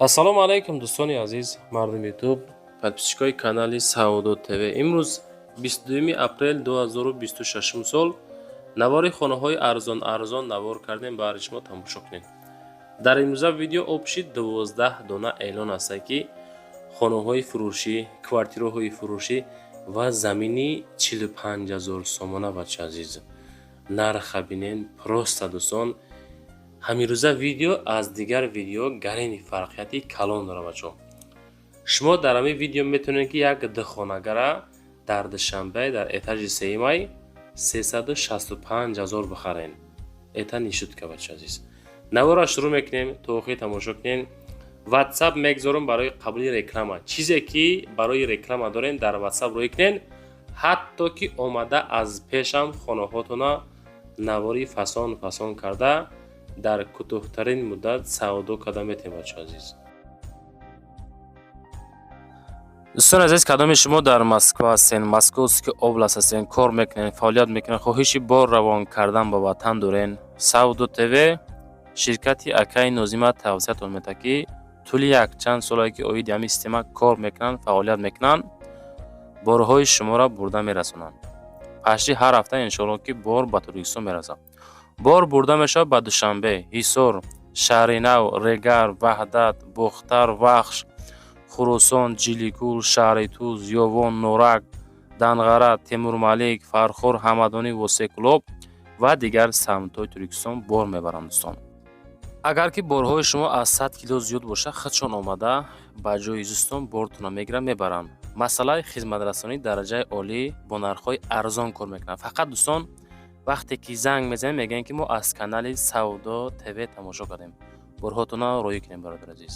Ассалому алайкум, дӯстони азиз, мардуми Ютуб, подписчикои канали Савдо ТВ. Имрӯз 22 апрел 2026 сол навори хонаҳои арзон арзон навор кардем, баҳри шумо тамошо кунед. Дар имрӯза видео общий 12 дона эълон аста, ки хонаҳои фурӯшӣ, квартираҳои фурӯшӣ ва замини 45 0 сомона. Бача азиз, нарха бинен просто. Дӯстон, ҳамирӯза видео аз дигар видео гарени фарқияти калон дорад. Бачаҳо, шумо дар ҳамин видео метавонед, ки як духонагара дар Душанбе дар этажи сеюмай 365 0 бихарен. Это не шутка, бача азиз. Навора шурӯъ мекунем, то охир тамошо кунем. Ватсап мегзорам барои қабули реклама. Чизе ки барои реклама дорем, дар ватсап рӯй кунен. Ҳатто ки омада аз пешам хонаҳотона навори фасон фасон карда, дар кӯтоҳтарин муддат савдо карда метавонем, бача азиз. Дӯстони азиз, кадоми шумо дар Москва ҳастен, Московский область ҳастен, кор мекунен, фаъолият мекунен, хоҳиши бор равон кардан ба ватан дорен, Савдо ТВ ширкати акаи Нозима тавсиятон медиҳад, ки тӯли якчанд солае ки оиди ҳамин система кор мекунанд, фаъолият мекунанд, борҳои шуморо бурда мерасонанд. Пашти ҳар ҳафта, иншоалло, ки бор ба Тоҷикистон мерасад. Бор бурда мешавад ба Душанбе, Ҳисор, Шаҳринав, Регар, Ваҳдат, Бохтар, Вахш, Хуросон, Ҷиликул, шаҳри Туз, Ёвон, Норак, Данғара, Темурмалик, Фархор, Ҳамадонӣ, Восекулоб ва дигар самтҳои Тоҷикистон бор мебаранд. Дӯстон, агар ки борҳои шумо аз 100 кило зиёд бошад, худшон омада ба ҷои зистон бортонро мегиранд, мебаранд. Масъалаи хизматрасонии дараҷаи олӣ, бо нархҳои арзон кор мекунанд. Фақат, дӯстон, вақте ки занг мезанем, мегӯем, ки мо аз канали Савдо ТВ тамошо кардем, борҳотонро роҳӣ кунем, бародари азиз.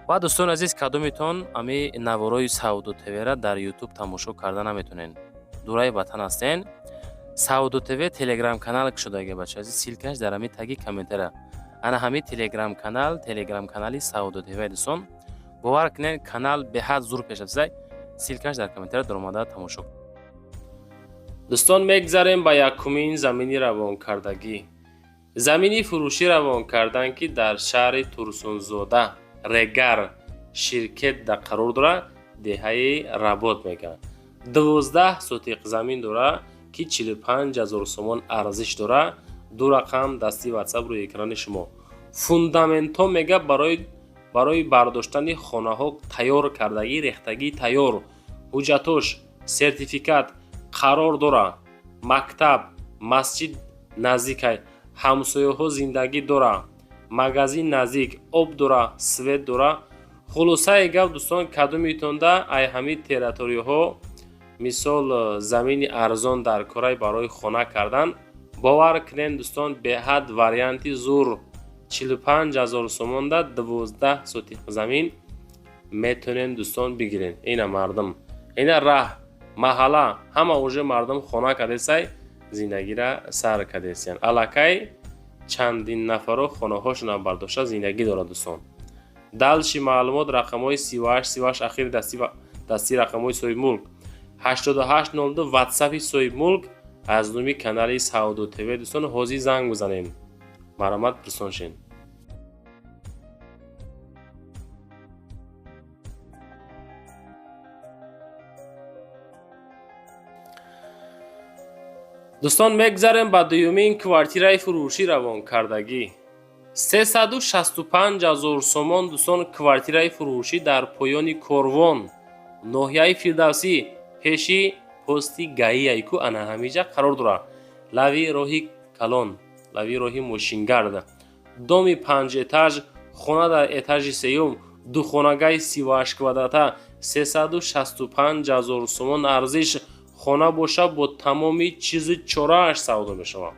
Ва дӯстони азиз, кадомитон ами наворои Савдо ТВра дар Ютуб тамошо карда наметонен, дураи ватан ҳастен, Савдо ТВ телеграм канал кушодаги, бача азиз. Ссылкаш дар ҳами таги комментария. Ана ҳами телеграм канал, телеграм канали Савдо ТВ. Дӯстон, бовар кунед, канал беҳад зур пеш рафтаи. Ссылкаш дар комментария, даромада тамошо. Дӯстон, мегзарем ба якумин замини равонкардагӣ. Замини фурӯшӣ равон кардан, ки дар шаҳри Турсунзода, Регар, Ширкет да қарор дорад, деҳаи Работ мегӯянд. 12 сотиқ замин дорад, ки 45 0 сомон арзиш дорад. Ду рақам дасти ватсап рӯи экрани шумо. Фундаментҳо мега барои бардоштани хонаҳо тайёр кардагӣ, рехтагӣ тайёр, ҳуҷҷатош сертификат қарор дорад, мактаб, масҷид наздикай, ҳамсояҳо зиндагӣ дора, магазин наздик, об дора, свет дора. Хулосаи гап, дӯстон, кадомитонда ай ҳамин территорияҳо, мисол, замини арзон дар корай барои хона кардан, бовар кунем, дӯстон, беҳад варианти зур. 45 0 сомонда 12 сотиқ замин метонем, дӯстон, бигирен. Ина мардум, ина раҳ, маҳалла, ҳама уже мардум хона кардесай, зиндагира сар кардесиян. Аллакай чандин нафаро хонаҳошонро бардошта зиндагӣ дорад. Дӯстон, дальше маълумот рақамҳои 38 38 ахири дасти рақамҳои соҳибмулк, 88 02 ватсапи соҳибмулк. Аз номи канали Савдо ТВ, дӯстон, ҳозир занг бизанем, марҳамат, пурсон шен. Дӯстон, мегзарем ба дуюмин квартираи фурӯшӣ равонкардагӣ. 365 0 сомон, дӯстон, квартираи фурӯшӣ дар поёни Корвон, ноҳияи Фирдавсӣ, пеши пости гаияйку, ана ҳамиҷа қарор дорад, лави роҳи калон, лави роҳи мошингард. Доми панҷ этаж, хона дар этажи сеюм, духонагаи 38 квадрата, 365 0 сомон арзиш. Хона боша, бо тамоми чизу чорааш савдо мешавад.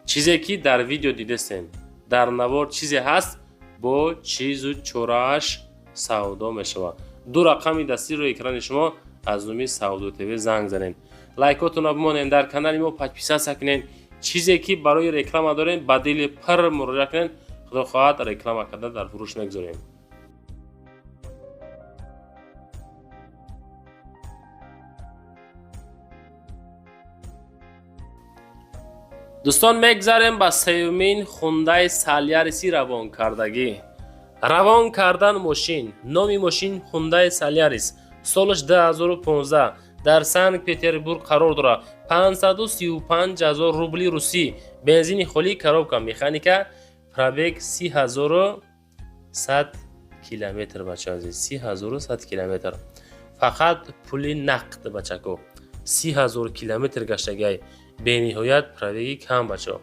Чизе ки дар видео дидестем, дар навор чизе ҳаст, бо чизу чорааш савдо мешавад. Ду рақами дастӣ рӯи экрани шумо. Аз номи Савдо ТВ занг занем, лайкотонро бимонем, дар канали мо подписаться кунем. Чизе ки барои реклама дорем, ба дили пир муроҷиат кунем. Худо хоҳад, реклама карда дар фурӯш мегузорем. Дӯстон, мегзарем ба сеюмин хундаи Саляриси равонкардагӣ. Равон кардан мошин. Номи мошин Хундай Солярис, солаш 2015, дар Санкт Петербург қарор дорад. 535 ҳазор рубли русӣ, бензини холӣ, коробка механика, пробег 30 100 километр. Бача азиз, 30 100 километр, фақат пули нақд. Бачако, 30 000 километр гаштагиай, бениҳоят пробеги кам. Бачо,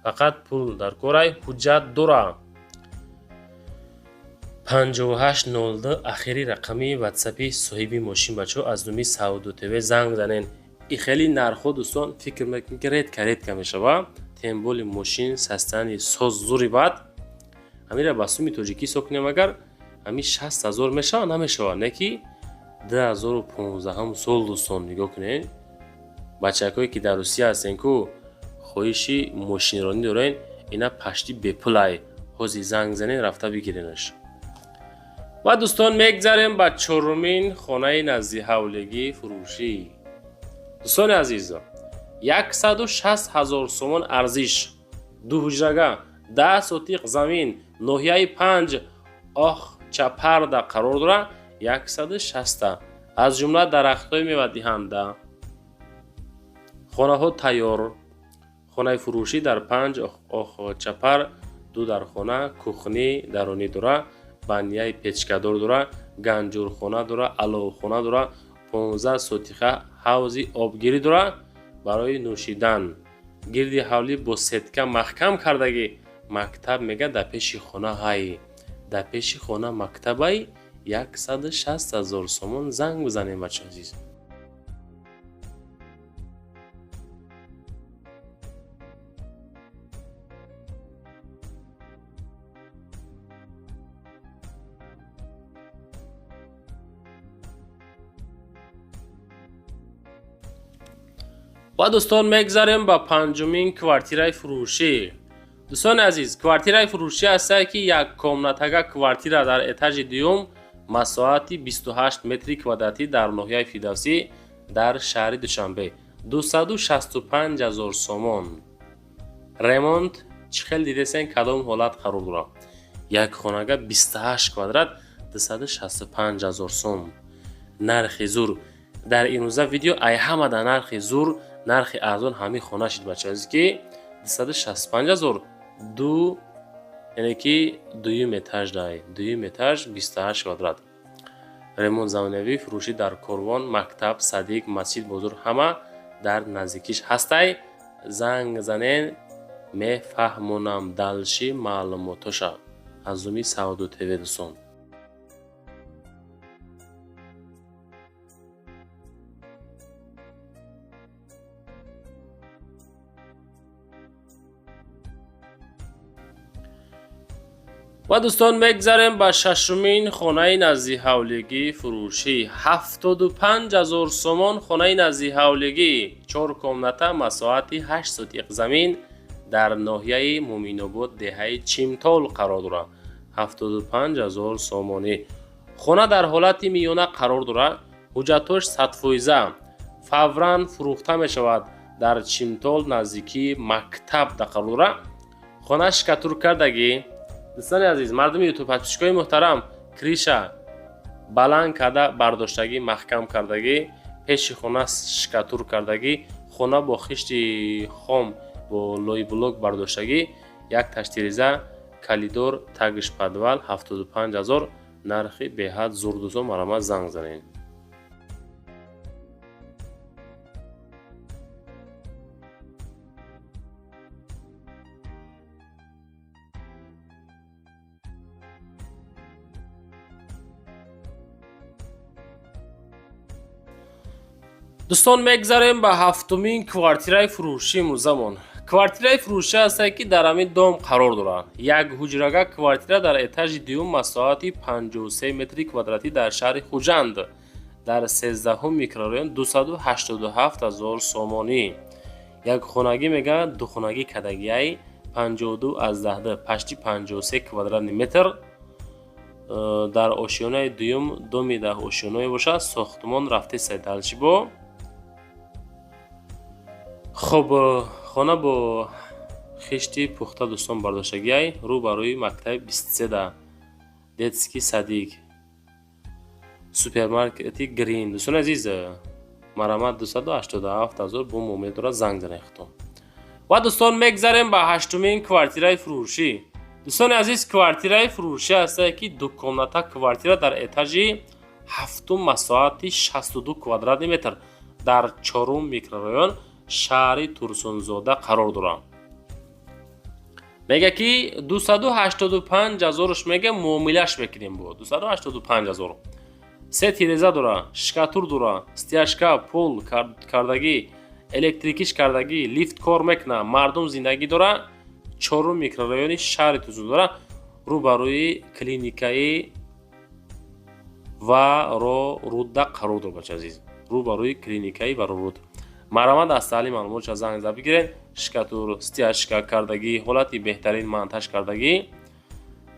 фақат пул дар корай. Ҳуҷҷат дора. 5802 ахири рақами ватсапи соҳиби мошин. Бачо, аз номи Савдо ТВ занг занен. И хеле нархҳо, дӯстон, фикр мекунем, ки редко, редко мешава. Тем более мошин состояние соз, зури бад. Ҳамира ба суми тоҷикӣ ҳисоб кунем, агар ҳами 60 000 мешава, намешава, не ки 2015-ум сол. Дӯстон, нигоҳ кунед, бачакое ки дар Русия ҳастен ку, хоҳиши мошинронӣ дорен, ина почти бепулай. Ҳозир занг занен, рафта бигиренаш. Ва, дӯстон, мегзарем ба чорумин хонаи наздиҳавлигӣ фурӯшӣ. Дӯстони азиз, 160 000 сомон арзиш, дуҳуҷрага, 10 сотиқ замин, ноҳияи панҷ, Охчапарда қарор дорад. 160-та, аз ҷумла дарахтҳои мевадиҳанда, хонаҳо тайёр. Хонаи фурӯшӣ дар панҷ, Охчапар, ду дархона, кухни дарунӣ дора, баняи печкадор дора, ганҷурхона дора, аловхона дора, 15 сотиха ҳавзи обгирӣ дора барои нӯшидан. Гирди ҳавлӣ бо сетка маҳкам кардагӣ. Мактаб, мега, дар пеши хона ҳай, дар пеши хона мактабай. 160 000 сомон, занг бизанем, бача азиз. Ва, дӯстон, мегзарем ба панҷумин квартираи фурӯшӣ. Дӯстони азиз, квартираи фурӯшӣ ҳастае, ки як комнатага квартира дар этажи дуюм, масоҳати 28 метри квадратӣ, дар ноҳияи Фирдавсӣ, дар шаҳри Душанбе, 265 ҳазор сомон. Ремонт чӣ хел дидесен, кадом ҳолат қарор дорад? Як хонага 28 квадрат, 265 ҳазор сом, нархи зур. Дар имрӯза видео ай ҳама дар нархи зур, нархи арзон ҳамин хона шид, бачаазиз, ки 265 ҳазор, ду, яъне ки дуюм этаж дай, дуюм этаж, 28 квадрат, ремонт замонавӣ, фурӯшӣ дар Корвон, мактаб, садик, масҷид, бозор ҳама дар наздикиш ҳастай. Занг занен, мефаҳмонам дальше маълумотоша аз номи Савдо ТВ, дӯстон. Ва, дӯстон, мегзарем ба шашумин хонаи наздиҳавлигӣ фурӯшӣ. 75 000 сомон, хонаи наздиҳавлигӣ, чор комната, масоҳати 8 сотиқ замин, дар ноҳияи Муъминобод, деҳаи Чимтол қарор дорад. 75 000 сомонӣ. Хона дар ҳолати миёна қарор дорад, ҳуҷҷатҳош 100%, фавран фурӯхта мешавад. Дар Чимтол, наздикии мактаб қарор дорад. Хона штукатур кардагӣ. Дӯстони азиз, мардуми Ютуб, подписчикои муҳтарам, крыша баланд карда бардоштагӣ, маҳкам кардагӣ, пеши хона штукатур кардагӣ, хона бо хишти хом, бо лойблок бардоштагӣ, як таш тиреза, коридор, тагиш подвал. 75 000, нархи беҳад зур. Дӯстон, марҳамат, занг занед. Дӯстон, мегзарем ба ҳафтумин квартираи фурӯшӣ имрӯзамон. Квартираи фурӯшӣ ҳастае, ки дар ҳамин дом қарор дорад. Як ҳуҷрага квартира дар этажи дуюм, масоҳати 53 метри квадратӣ, дар шаҳри Хуҷанд, дар 13-ум микрорайон, 287 ҳазор сомонӣ. Як хонагӣ, мегӯяд, духонагӣ кадагиай, 52,2, почти 53 квадратный метр, дар ошёнаи дуюм, доми дар ошёное бошад, сохтмон рафтеса дальше бо. Хоб, хона бо хишти пухта, дӯстон, бардоштагиай, рӯ ба рӯи мактаби 23 да. Детский садик, супермаркети Грин. Дӯстони азиз, марҳамат, 287 000 бо муомила дорад, занг занед худтон. Ва, дӯстон, мегзарем ба ҳаштумин квартираи фурӯшӣ. Дӯстони азиз, квартираи фурӯшӣ ҳастае, ки ду комната квартира дар этажи ҳафтум, масоҳати 62 квадратный метр, дар чорум микрорайон, шаҳри Турсунзода қарор дорад. Мега, ки 285 0-ш мега, муомилаш мекунем бо 285 000. Се тиреза дора, штукатур дора, стяжка пол кардагӣ, электрикиш кардагӣ, лифт кор мекунад, мардум зиндагӣ дора. Чорум микрорайони шаҳри Турсунзода, рӯбарӯи клиникаи Варорудда қарор дорад. Бача азиз, рӯбарӯи клиникаи Вароруд. Марҳамат, аз таҳлили маълумотша занг зада бигиред. Штукатур, стяжка кардагӣ, ҳолати беҳтарин, монтаж кардагӣ,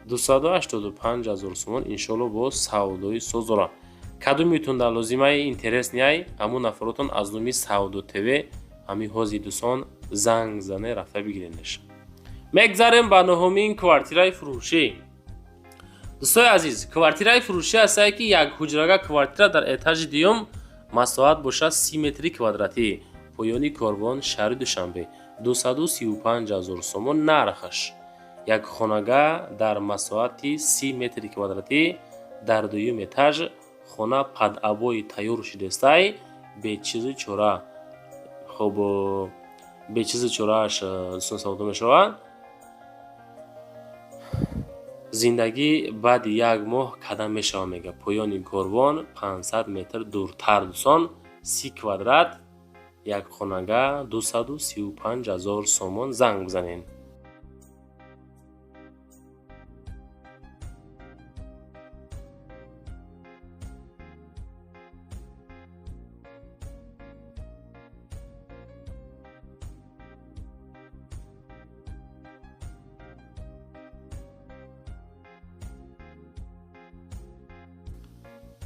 285 000 сомон. Иншоалло, бо савдои соз дорад. Кадомитон дар лозимаи, интересный ай, ҳамун нафаротон аз номи Савдо ТВ ҳамин ҳози, дӯстон, занг зане, рафта бигиренеш. Мегзарем ба нуҳумин квартираи фурӯшӣ. Дӯстои азиз, квартираи фурӯшӣ ҳастае, ки як ҳуҷрага квартира дар этажи дуюм, масоҳат бошад 30 метри квадратӣ, поёни Корвон, шаҳри Душанбе, 235 000 сомон нархаш. Як хонага дар масоҳати 30 метри квадратӣ дар дуюм этаж, хона под обои тайёр шудастай, бечизу чора. Хоб, бечизу чорааш, дӯстон, савдо мешавад. Зиндагӣ баъди як моҳ кадам мешавад, мега. Поёни Корвон, 500 метр дуртар, дӯстон, 30 квадрат, як хонага, 235 000 сомон, занг бизанед.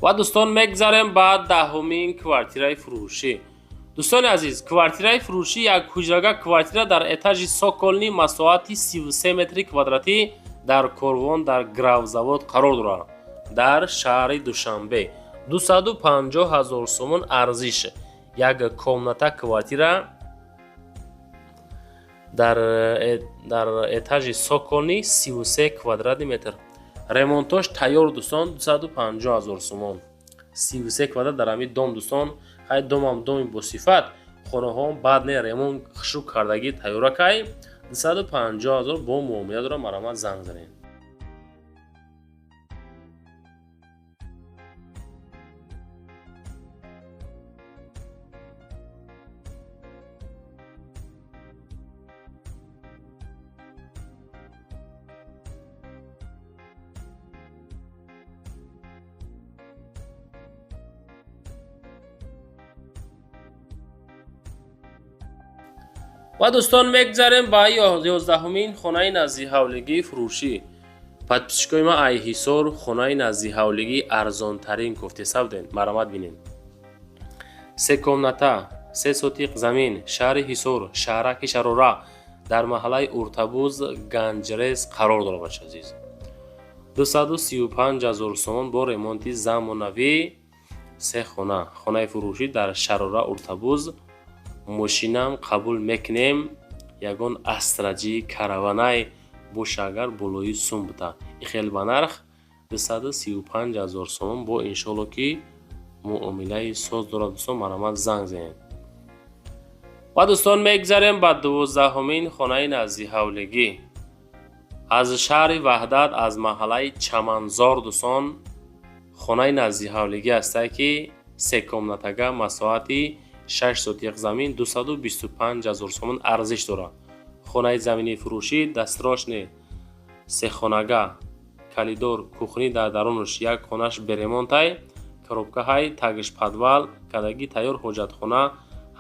Ва, дӯстон, мегзарем ба даҳумин квартираи фурӯшӣ. Дӯстони азиз, квартираи фурӯшӣ, як ҳуҷрага квартира дар этажи цокольный, масоҳати 33 метри квадратӣ, дар Корвон, дар Гравзавод қарор дорад, дар шаҳри Душанбе, 250 ҳазор сомон арзиш. Як комната квартира дар этажи цокольный, 33 квадратный метр, ремонтош тайёр, дӯстон, 250 ҳазор сомон, 33 квадрат дар ҳамин дом. Дӯстон, хай, домам доми босифат, хонаҳоам бад не, ремонт хушук кардагӣ, тайёракай, 250 ҳазор бо муомила дорам. Марҳамат, занг занед. Ва, дӯстон, мегзарем ба 11-умин хонаи наздиҳавлигии фурӯшӣ. Подписчикои ман, ай Ҳисор хонаи наздиҳавлигӣ арзонтарин гуфтеса будем. Марҳамат, бинем. Се комната, се сотиқ замин, шаҳри Ҳисор, шаҳраки Шарора, дар маҳаллаи Уртабуз, Ганҷрез қарор дорад. Бача азиз, 235 ҳазор сомон бо ремонти замонавӣ, се хона, хонаи фурӯшӣ дар Шарора, Уртабуз. Мошинам қабул мекунем, ягон Астраҷи, Караванай боша, агар болои сум бута. Ихел ба нарх 235 ҳазор сомон, бо иншоалло, ки муомилаи соз дорад. Дӯстон, марҳамат, занг занед. Ва, дӯстон, мегзарем ба 12-умин хонаи наздиҳавлигӣ аз шаҳри Ваҳдат, аз маҳаллаи Чаманзор. Дӯстон, хонаи наздиҳавлигӣ ҳастае, ки се комнатага, масоҳати 6 сотиқ замин, 225 ҳазор сомон арзиш дорад. Хонаи заминии фурӯшӣ, дастрочный, сехонага, коридор, кухня дар дарунаш, як хонаш бе ремонтай, коробкаҳай, тагиш подвал кардагӣ тайёр, ҳоҷатхона,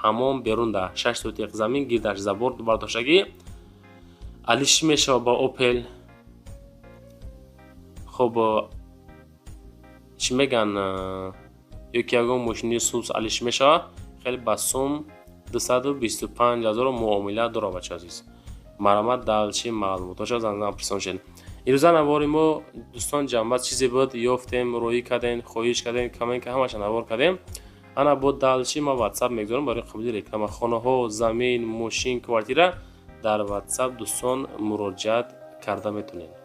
ҳаммом берунда, 6 сотиқ замин, гирдаш забор бардоштагӣ, алиш мешавад ба Опел. Хоб, чӣ мегӯянд, ё ки ягон мошини сус алиш мешавад. Хеле ба сум, 225 ҳазор муомила дорад. Бача азиз, марҳамат, дальше маълумотоша занг пурсон шед. Ирӯза навори мо, дӯстон, ҷамъбаст чизе буд, ёфтем, роҳӣ кардем, хоҳиш кардем, коммент, ҳамаша навор кардем. Ана бо дальше ма Ватсап мегузорам барои қабули реклама. Хонаҳо, замин, мошин, квартира дар Ватсап, дӯстон, муроҷиат карда метавонед.